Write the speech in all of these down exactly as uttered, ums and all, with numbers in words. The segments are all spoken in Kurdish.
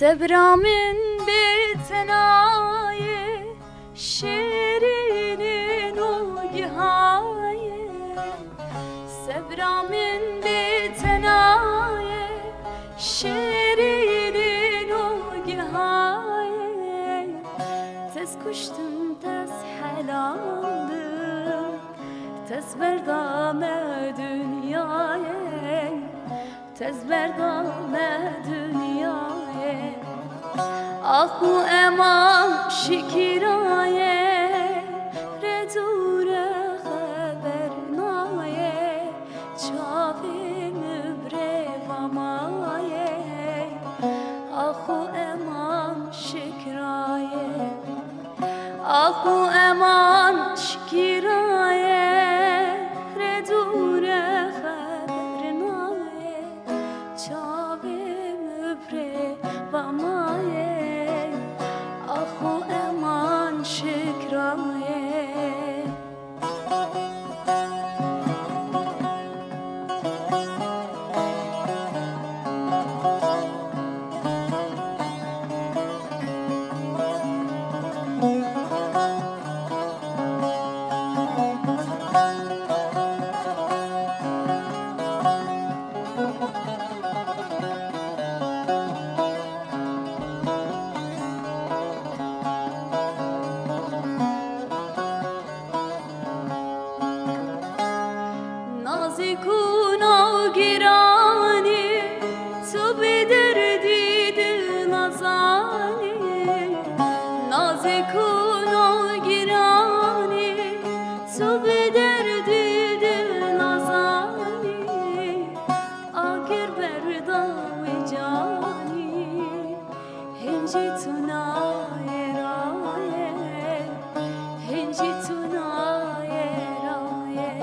Sebra min bê tenayê, şêrînî nûgihayê. Sebra min bê tenayê, şêrînî nûgihayê. Tez kuştim, tez helalim, tez berdame dinyayê. Tez berdame dinyayê. Ax û eman şikirayê, rê dûre xeber nayê. Çavê min bi rê ve mayê. Ax û eman şikirayê. Ax û eman şikirayê, rê dûre xeber nayê. Çavê min bi rê ve mayê. Ax û eman şikirayê. Nazî ku nav giranî, tu bi derdî dil nazanî. Nazî ku nav giranî, tu bi derdî dil nazanî. Agir berda wê canî. Hincî tu nayê rayê, hincî tu nayê rayê.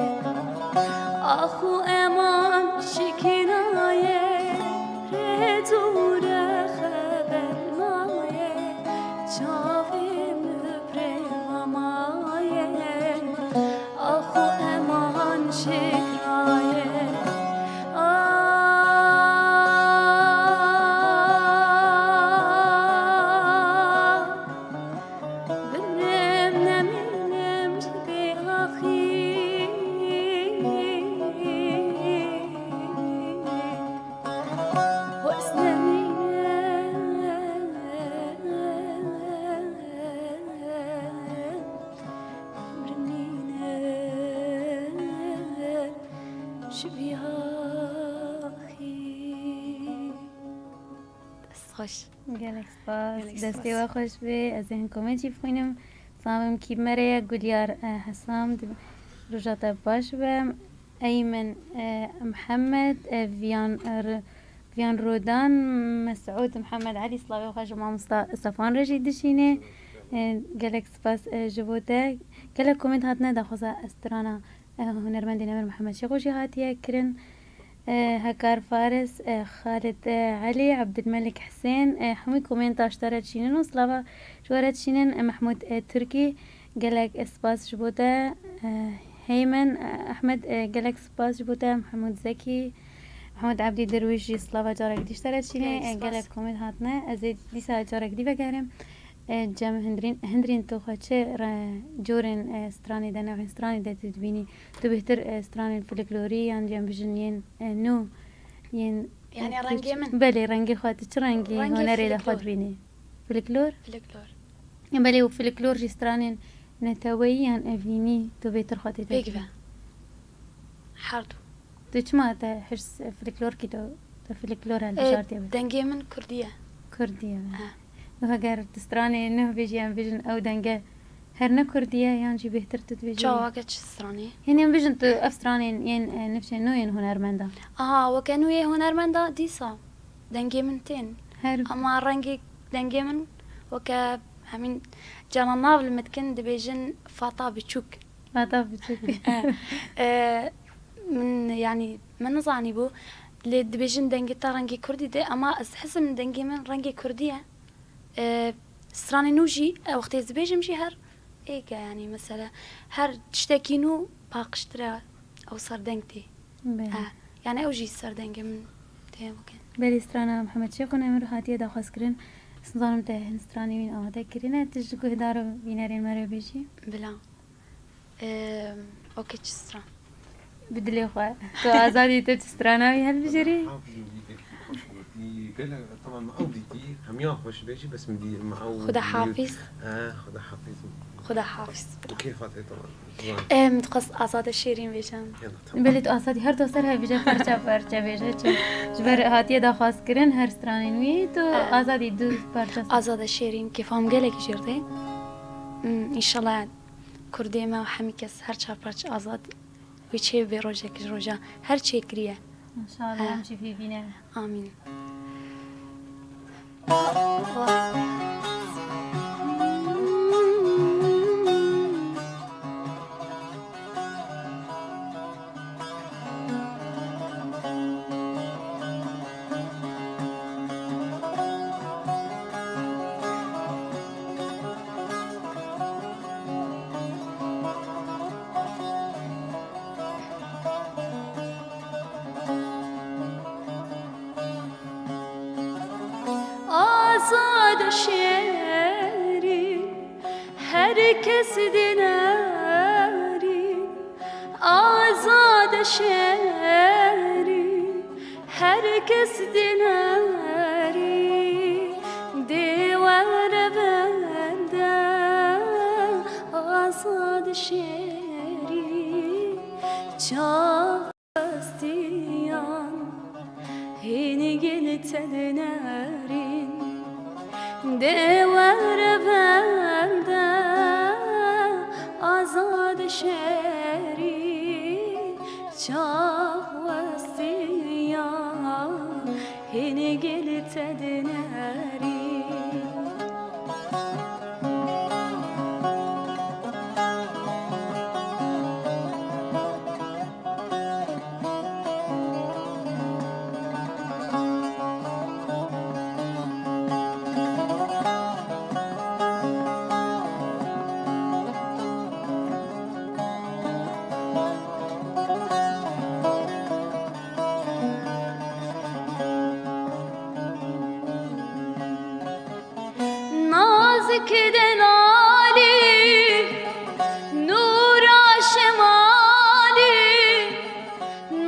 Ax û eman şikînayê, rê dûre xeber nayê. Çavê min bi rê ve mayê. Ax û eman şikrayê. Ah, bimrim nemînim ji bê axî. Hwes nemînim. Bimîne ji bî axî. Dest xweş. Gelek spas. Gelek Destê spas. We xweş be. Ez ê hin komê jî bixwînim. Silavim kî me re ye, Gulyar, e, Hesam. Di roja te baş be. Eymen, e, Mihemed, e, Viyan, e, R-, Viyan Rodan, Mesûd Mihemed Elî, silavê xwe ji mamosta Sefan re jî dişîne. E, gelek spas, e, ji bo te. Gelek komênt hatine daxwaza strana, e, hunermendê Nemir Mihemed Şêxo jî hatiye kirin. E, Hekar Faris, e, Xalid, e, Elî, Ebdilmelik Hisên, e, hemû komênta ji te re dişînin û silava ji we re dişînin, e, Mehmûd, e, Tirkî. Gelek spas ji bo te, e, Heymen, e, Ehmed, e, gelek spas ji bo te, Mehmûd Zekî, Mehmûd Ebdî Dirwîş jî silava carek dî ji te re dişîne, Gelek e, spas. Gelek komênt hatine. Ez ê dîsa carek dî vegerim. E, Cem Hindirîn, Hindirîn tu xwe çi re-, corên, e, stranê de, newên stranê de tu dibînî? Tu bêhtir, e, stranên folklorî yan cem bijin yên, e, nû, yên, Yani e, tu rengê çi-, min? Belê, rengê xwe, tu çi rengî Rengê hunerê de xwe folklor. Dibînî? Folklor? Folklor. Belê, û folklor jî stranên neteweyî yan evînî tu bêtir xwe tê de Pêk ve. Her du. Tu çima te hirs folklor kî tu, tu folklor Ê, hilbijartiye bi? Dengê min kurdî ye. Kurdî ye. Ha. Tu heger tu stranê nuh bêjî em bêjin ew denge her ne kurdî ye yan jî bêhtir tu dibêjî? Çawa weke çi stranê? Hîn em bêjin tu ev stranên yên, e, nifşên nû yên hunermenda. Aha, weke nû yê hunermenda dîsa dengê min tên. Her Ama rengê dengê min weke hemîn canan nav li min dikin dibêjin Fata Biçûk. Fata Biçûk. E, e, min, yanî, min nizanîbû. Lê dibêjin dengê te rengê kurdî de, ama ez dihizim dengê min rengê kurdî ye. E, stranê nû jî, e, wextê ez dibêjim jî her êk e, yanî, mesela, her tiştekî nû paqijtir e, ew ser deng tê. Belê. E, yani ew jî ser dengê min tê weke. Belê strana Mihemed Şêxo ne, emir hatiye daxwazkirin. Nizanim te hin stranê wî amade kirine, tu ji guhdar û bînerên me re bêjî. Bila. Em, okey, çi stran? Bi dilê xwe. Tu azadî, tu çi strana wî hilbijêrî? Hafizî wî pek xweş gotî. Gelek, tamam, ew dîtî, hemiya xweş bêjî, bes min dî, min ew Xuda hafiz. E, Xuda hafiz. Xuda hafiz. Bi kêfa te, tamam. Em, dixwest Azade Şêrîn bêjim. Yalla, tamam. Belê tu Azadî her doser hevîje parça parça bêje, çi ji ber hatiye daxwazkirin her stranên wî, tu Azadî du parça. Azade Şêrîn, kêfa min gelekî jê re tê. Hmm, înşallah kurdê me û hemî kes her çar parça Azad wî çê bê rojek ji roja her çêkiriye. Înşallah em jî vê bîne. Amîn. Azad Şêrîn, her kes dinerî. Azad Şêrîn, her kes dinerî. Dê were bende Azad Şêrîn, çaw westiyan, hîn gil te dinerîn. Dê were bende Azad Şêrîn, çaw westiyan, hîn gil te dinerîn. Nazik delalî, nûra şemalî,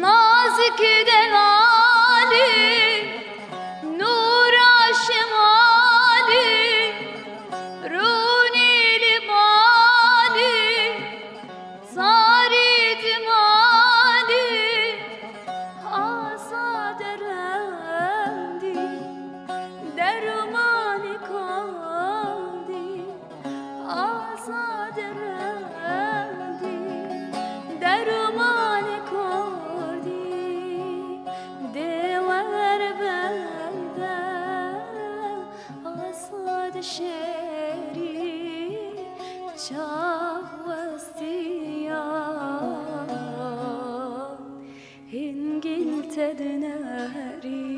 nazik delalî, nûra şemalî, rûnî li malî, zarî dimalî, Azad rendî, dermanê kurdî, Azad rendî, dermanê kurdî, dê were bende Azad Şêrîn, çaw westiyan, hîn gil te dinerîn.